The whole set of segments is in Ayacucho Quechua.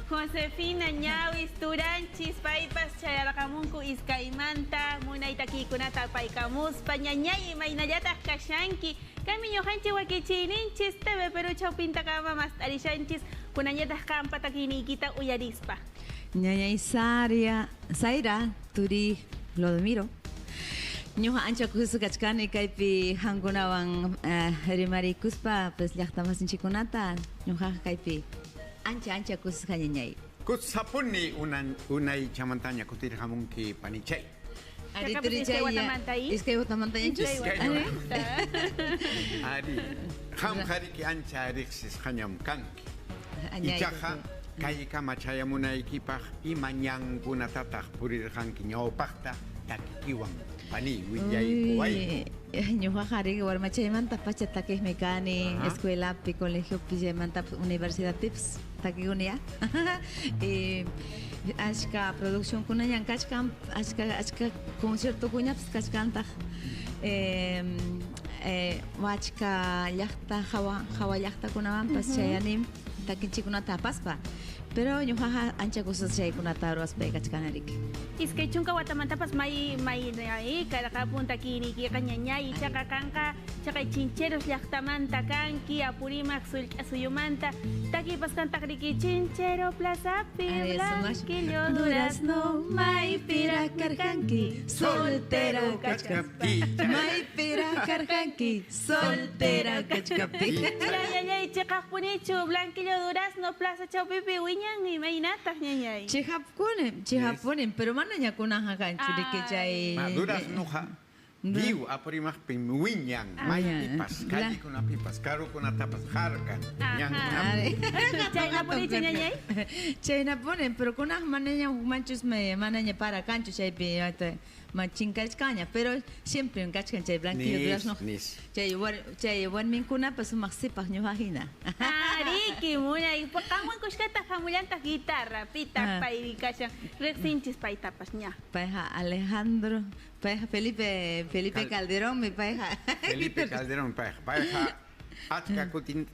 Josefina Ñawis Turanchis paypas chayarqamunku iskaymanta munay takiykunata apaykamuspa ñañay imaynallataq kashanki kaymi ñuqanchik wakichiyninchis TV Perú chawpintakama mast'arishanchis kunanñataq qampa takiyniykita uyarispa. Ñañay Saria, Zaira, Turi, Clodomiro. Ñuqa ancha kusisqa kachkani kaypi qamkunawan rimariykuspa pues llaqta masinchikkunata ñuqaqa kaypi ancha ancha kusisqa ñañay. Kusapuni unan unay chamantaña kutirqamunki panichay. Ari turichay iskay watamantañachus. Ari qamqa riki ancha riqsisqañam kanki. Ichaqa kaykama chayamunaykipaq ima ñankunatataq purirqanki ñawpaqta takikiwan pani willaykuwayku. Ñuqaqa riki warmachaymanta pacha takiqmi kani escuelapi, colegiopi, chaymantapas universidadpipas takikuni ya. Y achka produccionkunañan kachkan, achka achka conciertokunapas kachkantaq. Achka llaqta hawa hawa llaqtakunamanpas chayanim takinchikkunata apaspa. Pero ñuqaqa ancha kusisqa chaykunata ruwaspay kachkani riki. 20 watamantapas may may karqapun takiyniykiqa ñañay ichaqa qanqa chaqay Chincheros llaqtamanta kanki Apurímac sullk'a suyumanta takiypasqantaq riki Chinchero plazapi blanquillo durazno maypiraq karqanki soltera kachkapti maypiraq karqanki soltera kachkapti. Ñañay chiqaqpunichu blanquillo durazno plaza chawpipi wiñan imaynataq ñañay. Chiqapkunim chiqapunim pero manaña kunanqa kanchu riki chay duraznoqa lliw Apurímacpim wiñan maypipas callekunapipas karukunatapas harkan ñankunapi. Chaynapunichu ñañay? Chaynapunim pero kunanqa manaña hukmanchus manaña para kanchu chaypi chinkachkanña pero siempre kachkan chay blanquillo durazno chay chay warminkunapas sumaq sipaq ñuqa hina. Riki munay qanwan kushkataq hamullantaq guitarra pitaq pay kashan riqsinchis paytapas ña. Payqa Alejandro, payqa Felipe Felipe Calderón mi payqa. Felipe Calderón payqa payqa achka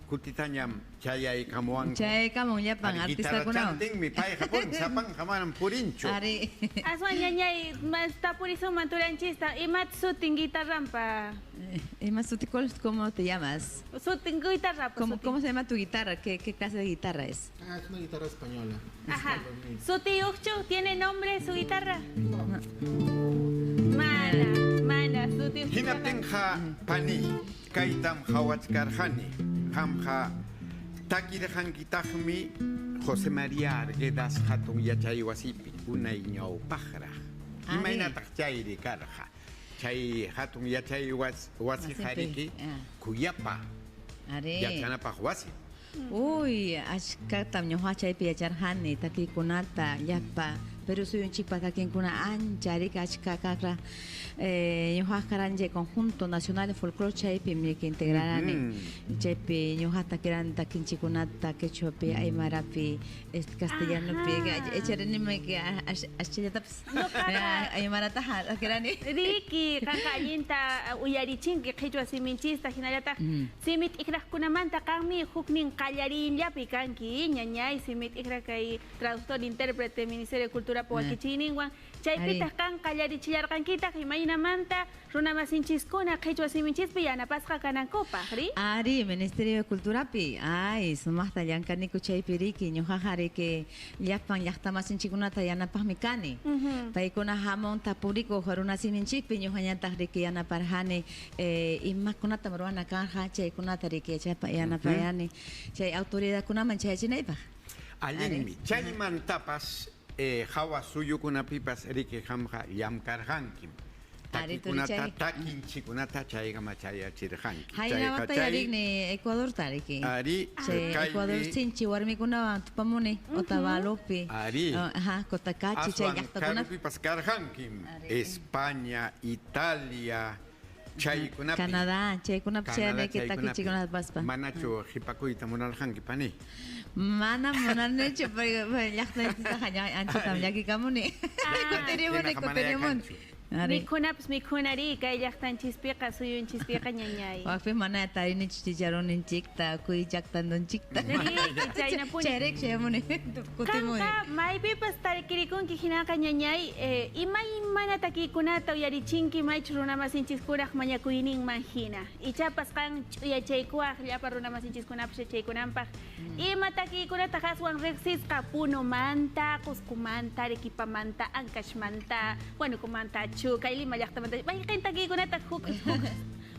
kutitañam chayaykamuwanku. Chayaykamun llapan artistakunawan. Guitarrachantinmi payqa purin sapanqa manam purinchu. Ari. Aswan ñañay mas tapurisunman turanchista imat sutin guitarrampa. Ima suti ¿cómo te llamas? Sutin guitarra. ¿Cómo, ¿Cómo se llama tu guitarra? ¿Qué, qué clase de guitarra es? Ah, es una guitarra española. Ajá. ¿Suti Uchu tiene nombre su guitarra? No. Mana, mana, suti. Hinaptinqa pani kaytam qhawachkarqani qamqa takirqankitaqmi José María Arguedas hatun yachay wasipi unay ñawpaqraq. Imaynataq chayri karqa? Chay hatun yachay wasi qariki kuyapa yachanapaq wasi. Uy, achkatam ñuqa chaypi yacharqani takiykunata llapa Perú suyunchikpa takinkuna ancha riki achka kaqra ñuqa karani conjunto nacional de folclore chaypi riki integrarani chaypi ñuqa takirani takinchikkunata quechuapi aymarapi castellanopi echarinimi aschallatapas aymarataqa takirani. Riki qanqa allinta uyarichinki qhichwa siminchista hinallataq simi t'ikraqkunamanta qanmi huknin qallariyllapi kanki ñañay simi t'ikraq kay traductor intérprete Ministerio de Cultura wakichiyninwan chaypitaq qan qallarichillarqankitaq imaynamanta runamasinchiskuna qhichwa siminchispi yanapasqa kanankupaq ri? Ari, Ministerio de Culturapi ay sumaqta llankaniku chaypi riki ñuqaqa riki llapan llaqtamasinchikkunata yanapaqmi kani paykuna hamun tapurikuq runa siminchikpi ñuqañataq riki yanaparqani imakunatam ruwana karqa chaykunata riki yanapayani chay autoridadkunaman chayachinaypaq. Allinmi chaymantapas hawa suyukunapipas riki qamqa llamkarqankim takikunata takinchikunata chaykama chayachirqanki. Haynamanta yarikni Ecuadorta riki. Ari Ecuador sinchi warmikunawan tupamuni Otavalopi. Ari. Ajá, Cotacachi chay llaqtakunapi. Karupipas karqankim España, Italia, chaykunapi. Canadá, chaykunapi chayanayki takichikunata paspa. Manachu qhipakuyta munarqanki pani? Mana munanichu pero llaqtaytaqa anchatam llakikamuni. Kutirimuni, kutirimuni. Mikhunapas mikhunari kay llaqtanchispiqa suyunchispiqa ñañay. Waqpi mana tarinichu chicharroninchikta, kuychaqtandunchikta. Chaynapuni. Chayrek chayamuni kutimuni. Qamqa maypipas tarikirikunki hinaqa ñañay, imaymana takiykunata uyarichinki maychu runamasinchikkunaq mañakuyninman hina. Ichapas qan ch'uyachaykuwaq llapa runamasinchiskunapas yachaykunanpaq. Ima takiykunata aswan riqsisqa Punomanta, Cuscomanta, Arequipamanta, Ancashmanta, Huánucomanta, Kay Lima llaqtamanta. Mayqin takiykunata huk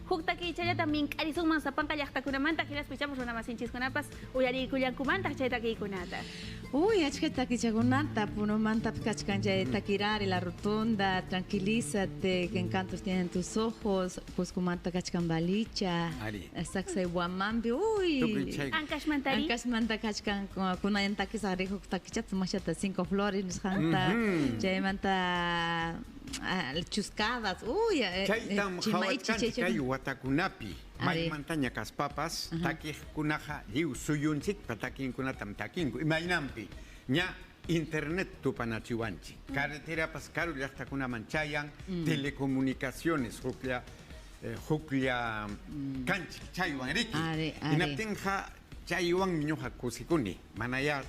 huk takiychallata mink'arisunman sapanka llaqtakunamanta hinaspa ichapas runamasinchiskunapas uyariykullankumantaq chay takiykunata. Uy, achka takichakunata Punomanta kachkan chay takirari, La Rotonda, Tranquilízate, Que encantos tienen tus ojos, Cuscomanta kachkan Balicha, Sacsayhuamampi, uy. Ancashmantari. Ancashmanta kachkan kunayan takisaq huk takichata mashata Cinco Flores nisqanta, chaymanta chuscadas, uy, chaytam qhawachkanchik kay watakunapi maymantaña kaspapas takiqkunaqa lliw suyunchikpa takinkunatam takinku imaynanpi ña internet tupanachiwanchik carreterapas karu llaqtakunaman chayan telecomunicaciones huklla huklla kanchik chaywan riki hinaptinqa chaywanmi ñuqa kusikuni manaya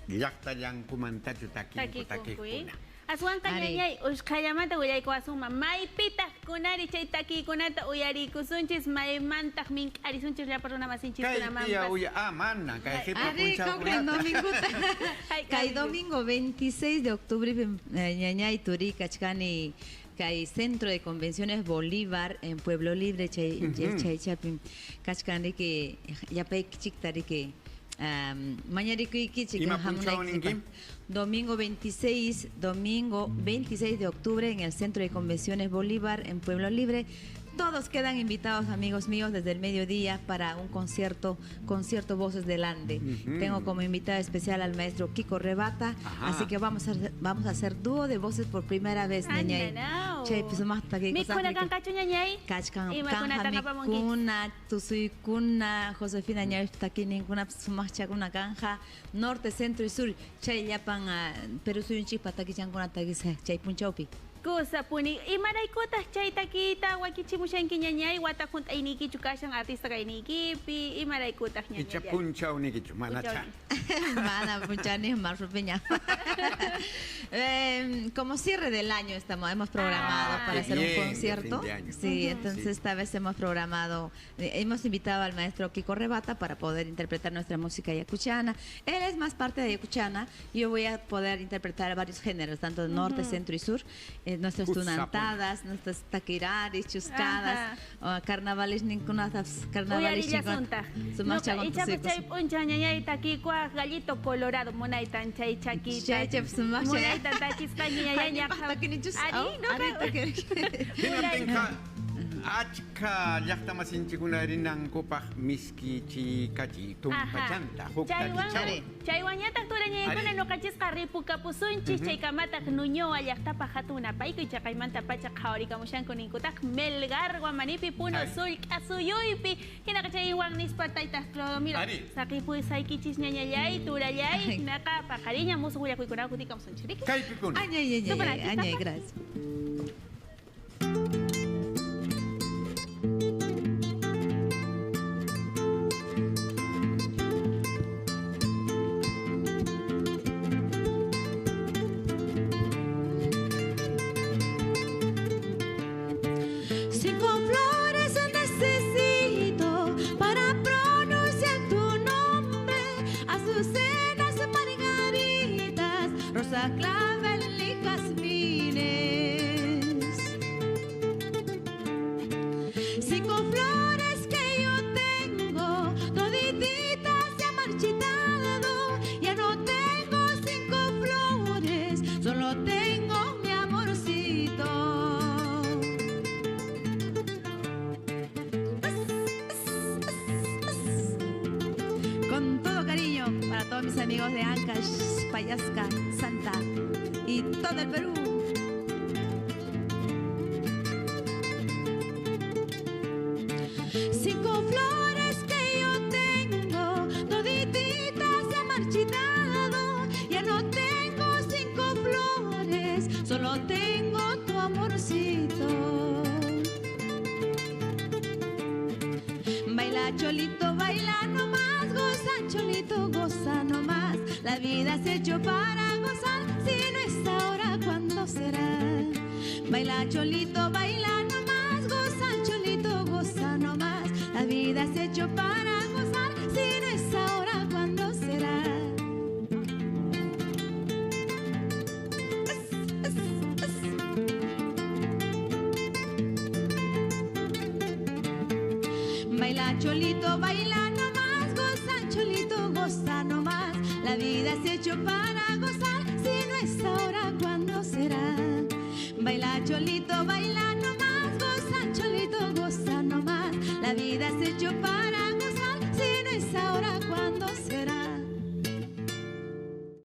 llaqtallankumantachu takinku takiqkuna. Aswanqa ñañay usqhallamanta willaykuwasunman maypitaq kunari chay takiykunata uyariykusunchis maymantaq mink'arisunchis llapa runamasinchiskunamanpas. Mana kay qipa punchawkunata. Kay domingo 26 de octubre ñañay turi kachkani kay Centro de Convenciones Bolívar en Pueblo Libre chay chay chapin kachkan riki llapaykichikta riki mañarikuykichik Domingo 26 de octubre en el Centro de Convenciones Bolívar en Pueblo Libre. Todos quedan invitados, amigos míos, desde el mediodía para un concierto Voces del Ande. Tengo como invitada especial al maestro Kiko Rebata, así que vamos a hacer dúo de voces por primera vez, ñañay. Chay, pues más Mikuna kankachu ñañay. Kachkan kanja tusuykuna, Josefina ñay takininkuna sumaqchakuna kanja, norte, centro y sur. Chay llapan Perú suyunchikpa takichankuna takisa chay punchawpi. Kusapuni, imaraykutaq chay takiyta wakichimushanki ñañay wata hunt'aynikichu kashan artista kayniykipi imaraykutaq ñañay. Icha punchawnikichu manacha. Mana punchawni marrupiña. Como cierre del año hemos programado para hacer un concierto. Sí, entonces esta vez hemos programado, hemos invitado al maestro Kiko Rebata para poder interpretar nuestra música ayacuchana. Él es más parte de ayacuchana, yo voy a poder interpretar varios géneros, tanto norte, centro y sur. Nuestras tunantadas, nuestras taquiraris, chuscadas, carnavales ninkunatas, carnavales chay gallito colorado munaytan chay chakita. Munaytan tachisqaña ñañay. Achka llaqtamasinchikuna rinankupaq miski chikachi tumpachanta huk takichawan. Chaywanñataq turañaykuna ñuqanchisqa ripukapusunchis chaykamataq Nuñoa llaqtapaq hatun napaykuy chaqaymanta pacha qhawarikamushanku ninkutaq Melgar Guamanipi Puno sullk'a suyuypi hinaqa chaywan nispa tayta Clodomiro saqipusaykichis ñañallay turallay hinaqa paqariña musuq willakuykunawan kutikamusunchik riki. Kaypikuna. Añay, gracias. Cinco flores necesito para pronunciar tu nombre, azucenas, margaritas, rosa, clavel y jazmines. Cinco flores que yo tengo, todititas se han marchitado. Ya no tengo cinco flores, solo tengo mi amorcito. Con todo cariño para todos mis amigos de Ancash, Pallasca, Santa y todo el Perú. Cinco flores que yo tengo, todititas se han marchitado. Ya no tengo cinco flores, solo tengo tu amorcito. cholito, baila nomás, goza cholito, goza nomás. La vida se hecho para gozar, si no es ahora, ¿cuándo será? Baila cholito, baila nomás, goza cholito, goza nomás. La vida se hecho para gozar, si no es ahora, ¿cuándo será? Baila cholito, baila nomás, goza cholito, goza nomás. La vida se hecho para gozar, si no es ahora, ¿cuándo será? Baila cholito, baila nomás, goza cholito, goza nomás. La vida se hecho para